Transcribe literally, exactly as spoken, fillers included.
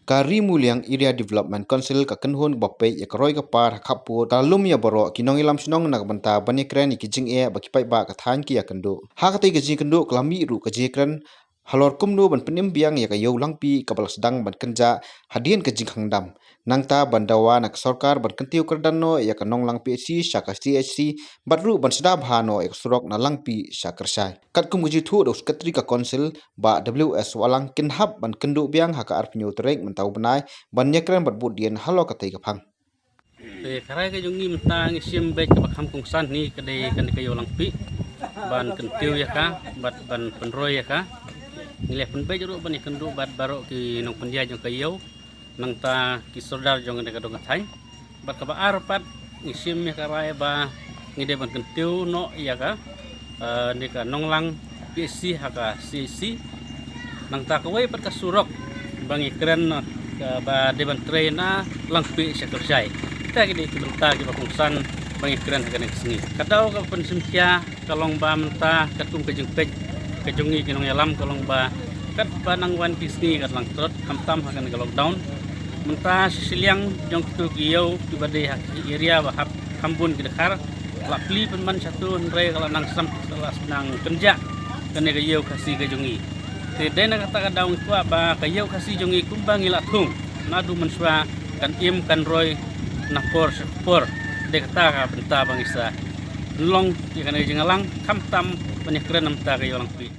Ka Ri Muliang Area Development Council ka kynhun kaba peit ïa ka roi ka par ha khappud ka la lum ïa baroh ki nongïalam shnong na ka bynta ban ïakren ïa ki jingeh ba ki paidbah ka thaiñ ki ïakynduh. Ha katei ka jingïakynduh ka la mih ruh ka jingïakren halor kumno ban pynim biang ïa ka Ïew Langpih kaba la sdang ban kynjah hadien ka jingkhang dam. Nangta ban dawa na ka sorkar ban kyntiew kyrdan noh ïa ka Nonglang P H C sha ka C H C bad ruh ban sdang bha noh ïa ka surok na Langpih sha Kyrshai. Katkum ka jingïathuh da u Secretary ka Council, Bah W S Wahlang, kin hap ban kynduh biang ha ka arphew tarik mynta u bnai ban ïakren bad bud dien halor katei ka phang. Te ka rai ka jong ngi mynta ngi shim beit kaba kham kongsan hi ka dei kane ka Ïew Langpih ban kyntiew ïa ka bad ban pynroi ïa ka. Ngi leh pynbeit ruh ban ïakynduh bad baroh ki nongpynïaid jong ka ïew, nangta ki sordar jong kane ka dong ka thaiñ. Bad kaba ar pat ngi shim ïa ka rai ba ngi dei ban kyntiew noh ïa ka, eh, ne ka Nonglang P H C ha ka C H C. Nangta kawei pat ka surok ba ngi kren, eh, ba dei ban trei na Langpih sha Kyrshai. Kita ki dei ki bynta kiba kongsan ba ngi kren ha kane ka sngi. Ka daw kaba pynshim khia ka long ba mynta katkum ka jingpeit ka jong ngi ki nongïalam ka long ba katba nang wan ki sngi ka dang trot khamtam ha kane ka lockdown. Mynta shi shiliang jong kitu ki ïew kiba dei ha ki area ba hap kham bun ki dkhar la plie pynban shatu hynrei ka la nang sam ka la nang kynjah kane ka Ïew Khasi ka jong ngi. Te dei na kata ka daw ngi kwah ba ka Ïew Khasi jong ngi kumba ngi la thung naduh mynshuwa kan im kan roi na por sha por. Dei kata ka bynta ba ngi sa pynlong ïa kane ka jingïalang khamtam ban ïakren namar ka Ïew Langpih.